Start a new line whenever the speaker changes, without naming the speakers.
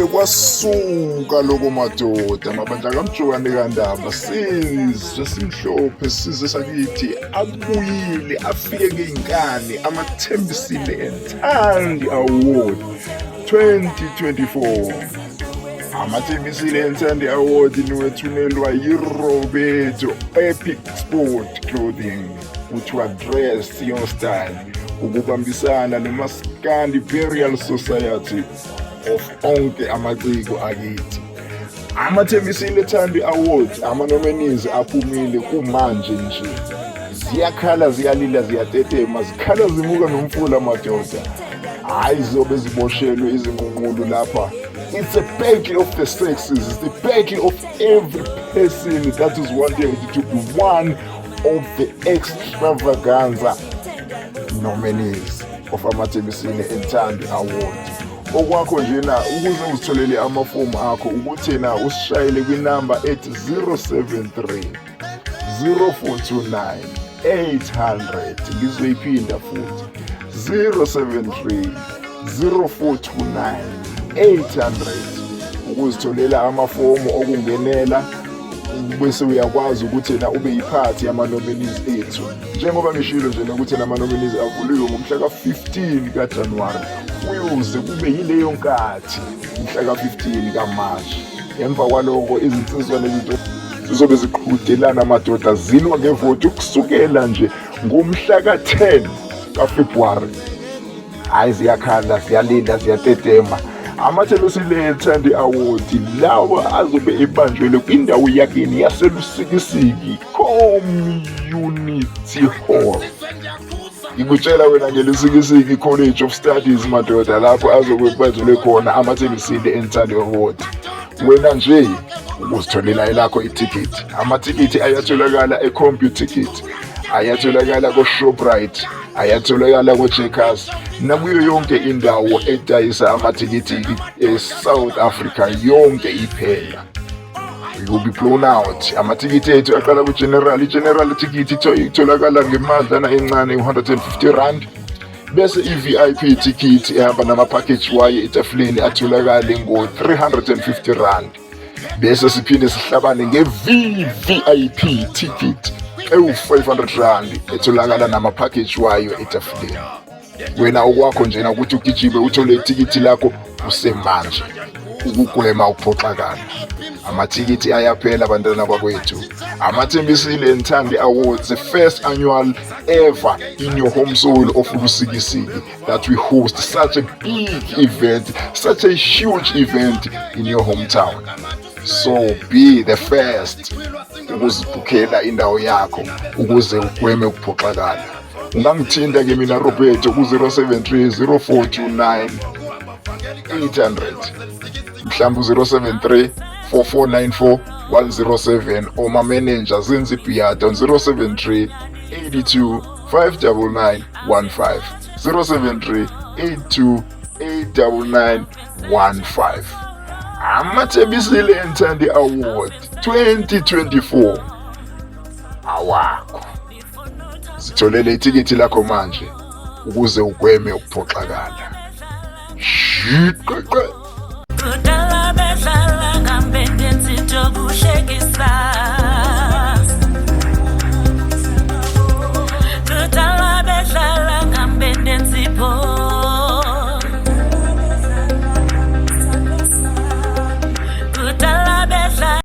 Sekufike kwasuka loko madoda, mabandla kaMjokane kaNdaba, sizwe simhlophe, sizwe sakithi abuyile, afike ngey'nkani amaThembisile and Thandi Award 2024. AmaThembisile and Thandi Award niwethunelwa yiRoberto Epic Sport Clothing, kuthiwa dress your style, ukubambisana noMaskandi Burial Society of onke amaciko akithi. AmaThembisile Thandi Awards, ama-nominees aphumile kumanje nje. Ziyakhala, ziyalila, ziyatetema, zikhala zimuka nomfula madoda. Hhayi, zizobe ziboshelwe izinqunqulu lapha. It's a battle of the sexes, it's the battle of every person that is wanted to be one of the extravaganza nominees of amaThembisile and Thandi Award. Okwakho njena ukuze uzitholele amafomu akho ukuthi na usishayele kwinamba ethi 073 0429 800. Ngizoyiphinda futhi, 073 0429 800, ukuzitholela amafomu okungenela, bese uyakwazi ukuthi na ube yiphathi yama-nominees ethu. Njengoba ngishilo nje nokuthi nama-nominees avuliwe ngomhla ka-15 kaJanuwari, kuyoze kube yileyo nkathi mhla ka-15 kaMashi. Emva kwaloko izinsizwa nezinto zizobe ziqhudelana madoda, zilwa ngevoti ukusukela nje ngomhla ka-10 kaFebruwari. Hhayi, ziyakhala, ziyalinda, ziyatetema. AmaThembisile Thandi Award lawa azobe ebanjwelwe kwindawo yakini yaseLusikisiki Community Hall. Ngikutshela wena ngeLusikisiki College of Studies madoda, lapho azobe ebanjelwe khona amaThembisile and Thandi Award. Wena nje ukuzitholela elakho ithikithi. Amathikithi ayatholakala e-Computicket, ayatholakala ko-Shoprite, ayatholakala ko-Checkers nakuyo yonke indawo edayisa amathikithi e-South Africa yonke iphela. You will be blown out. Amathikithi ethu aqala ku-general. I-general ticket itholakala ngemadlana encane, R150, bese i-VIP ticket ehamba nama-package wayo etafuleni atholakale ngo-R350, bese siphinde sihlabane nge-VVIP ticket ewu-R500 etholakala nama-package wayo etafuleni. Wena okwakho njena ukuthi ugijime uthole ithikithi lakho usemanje ukugwema ukuphoxakala. Amathikithi ayaphela, bantwana bakwethu. AmaThembisile and Thandi Awards, the first annual ever in your home soil of Lusikisiki that we host such a big event, such a huge event in your hometown. So be the first ukuzibhukhela indawo yakho ukuze ugweme ukuphoxakala. Ungangithinta ke mina Roberto ku-073 0429 800, mhlawumbe u-073 4494 107, oma manager Zinzi Piato on 073 82 599 15, 073 82 899 15. AmaThembisile and Thandi Award 2024 awakho. Sitholele ithikithi lakho manje ukuze ugweme ukuphoxakala. Shiqeqe.